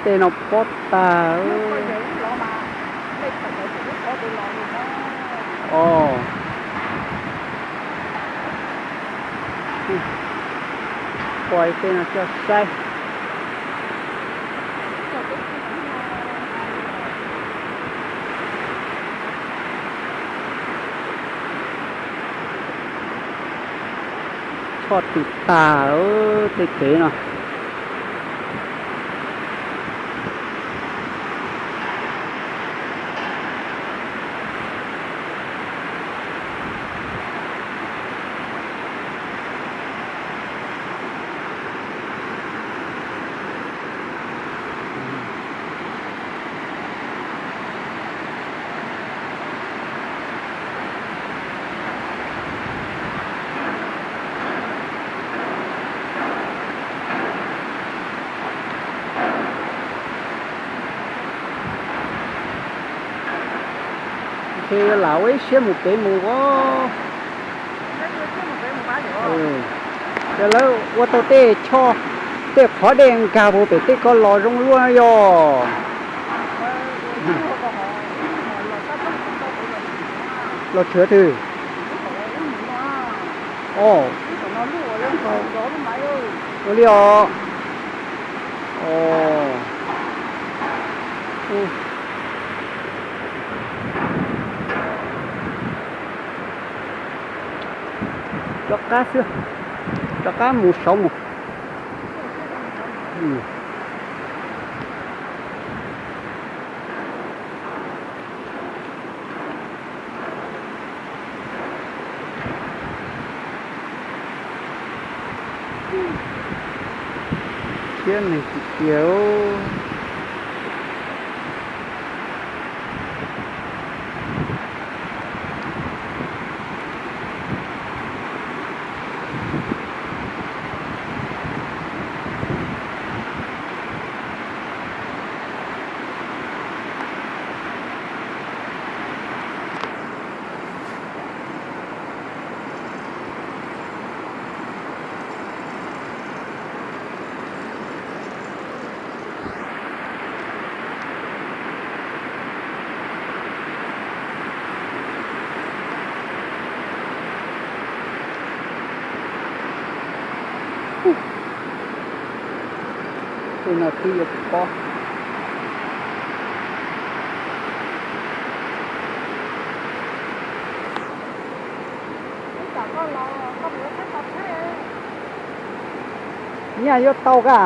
Tej no pob tag. Os, pom tej no coj saib. Tshoj twm tag tej kev no. Ntshe yuav lam ua ib siab mus pem mus os. Yog lawv ua tau tej choj, tej qhov dej nkag puag pem tej ko los zoo luaj yog. Los tshwm twg? Os, ua li os. Os, rov qab xwb, rov qab mus saud mus. Siab neeg tiag tiag. Tej no twb yuav pob. Nyaj yuav tau koj.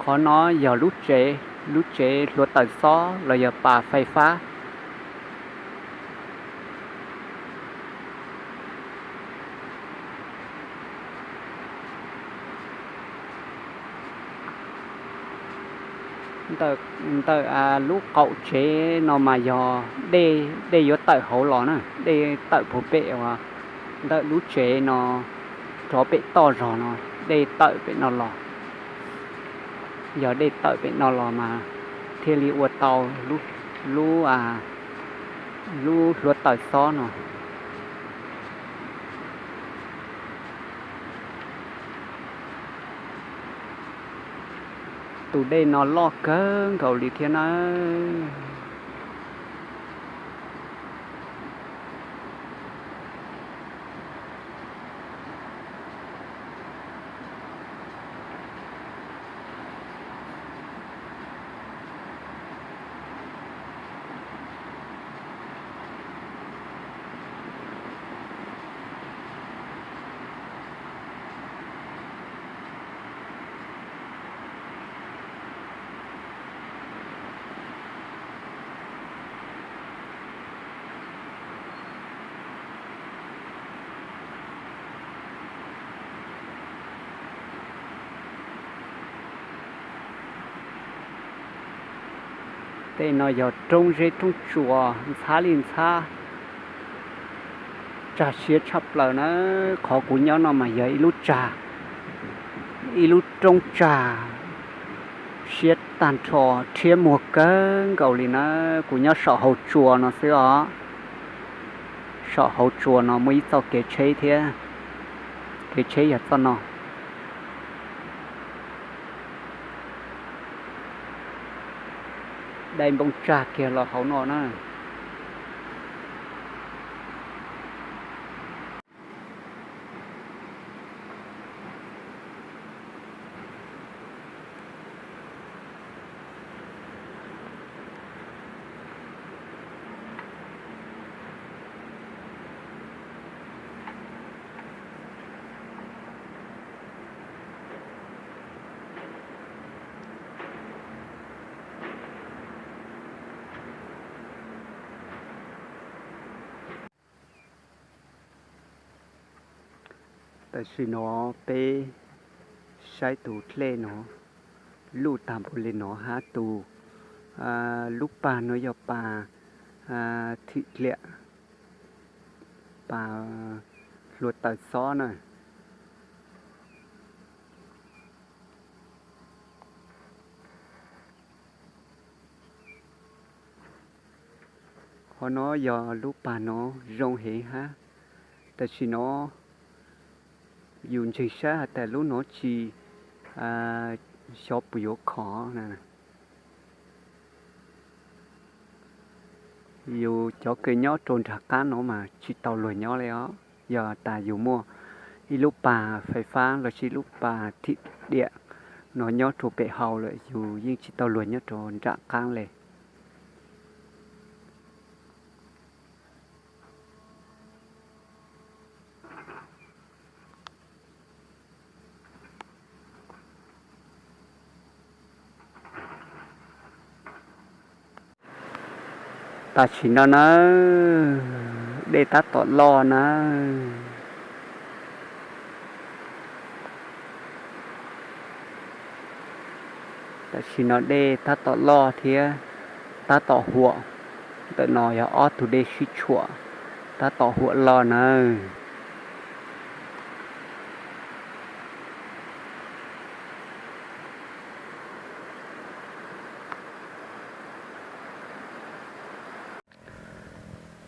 Qhov no yog lub tsev lub tsev hluav taws xob los yog pas fais fab. Ntawm lub qaum tsev no mas yog dej, dej yuav tawm hauv los na, dej tawm puag pem uas ntawm lub tsev no rov pem toj zog no, dej tawm pem no los. Yog dej tawm pem no los mas thiaj li ua tau lub, lub hluav taws xob no. Tus dej no loj kawg nkaus li thiab nawb. Tej no yog roob zeb roob tsuas ntxhab li ntxhab, tsag siab tshaj plaws na. Qhov kuv nyob no mas yog ib lub tsag, ib lub roob tsag siab tag nrho, rhiab muag kawg nkaus li na. Kuv nyob saum hauv tsua no xwb os. Saum hauv tsua no muaj ib txoj kev tsheb thiab, kev tsheb yog txoj no. Dai npoo tsag kiag los hauv no na. Tam sim no peb saib tus dlej no luj tag npaum li no hab tus, lub pas no yog pas thim dliam, pas hluav taws xob na. Qhov no yog lub pas no zoo heev hab. Tam sim no yus ntseeg saib has tas lub no tsis xyov puas yuav khov na. Yus cov kws nyob rau nram qab no mas tsis tau luag nyob li os. Yog tas yus muaj ib lub pas fais fab lossis ib lub pas thim diam no nyob rau pem hauv lawm yus yeej tsis tau luag nyob rau nram qab li. Tam sim no na, dej tab tom loj na. Tam sim no dej tab tom loj thiab tab tom huam. Ntawm no yog ob tug dej sib tshuam, tab tom huam loj nawb.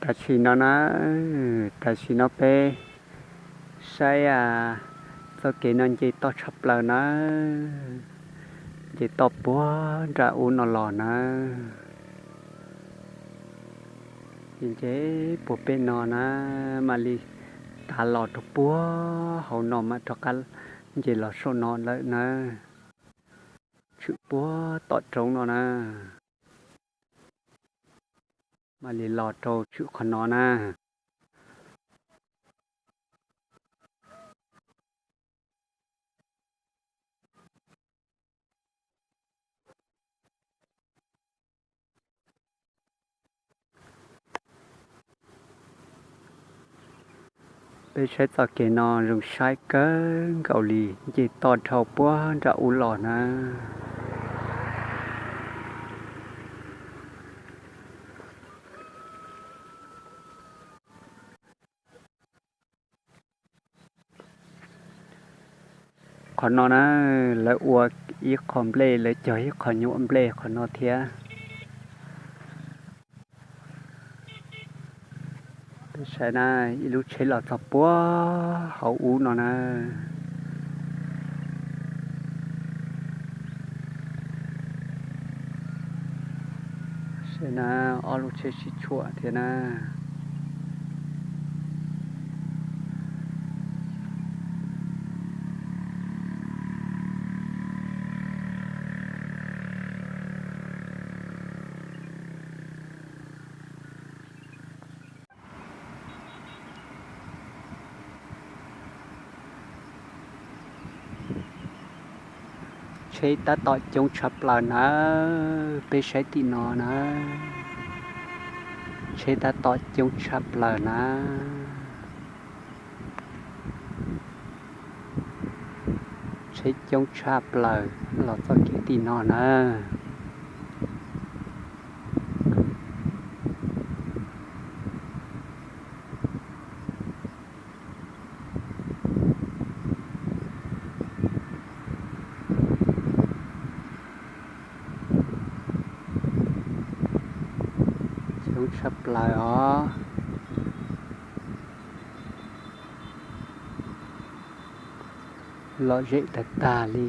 Tam sim no na, tam sim no peb saib txoj kev no nce toj tshaj plaws nawb, nce toj puag nram ub no los nawb. Nce puag pem no na, mam li tav los rau puag hauv no mam rov qab nce los saum no lawm nawb. Tshwm puag tom roob no na, mam li los rau tshwm qhov no na. Peb saib txoj kev no zoo saib kawg nkaus li, nce toj dhau puag nram ub los na. Qhov no na, lawv ua ib qho nplej, lawv cog ib qho nyuam nplej qhov no thiab. Peb saib na, ib lub tsheb los txog puag hauv ub no na. Saib na, ob lub tsheb sib tshuam thiab na. Tsheb tab tom coob tshaj plaws na, peb saib tim no na, tsheb tab tom coob tshaj plaws na. Tsheb coob tshaj plaws los txoj kev tim no na. Coob tshaj plaws os. Lom zem tag tag li.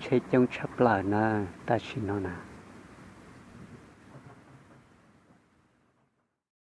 Tsheb coob tshaj plaws na, tam sim no na.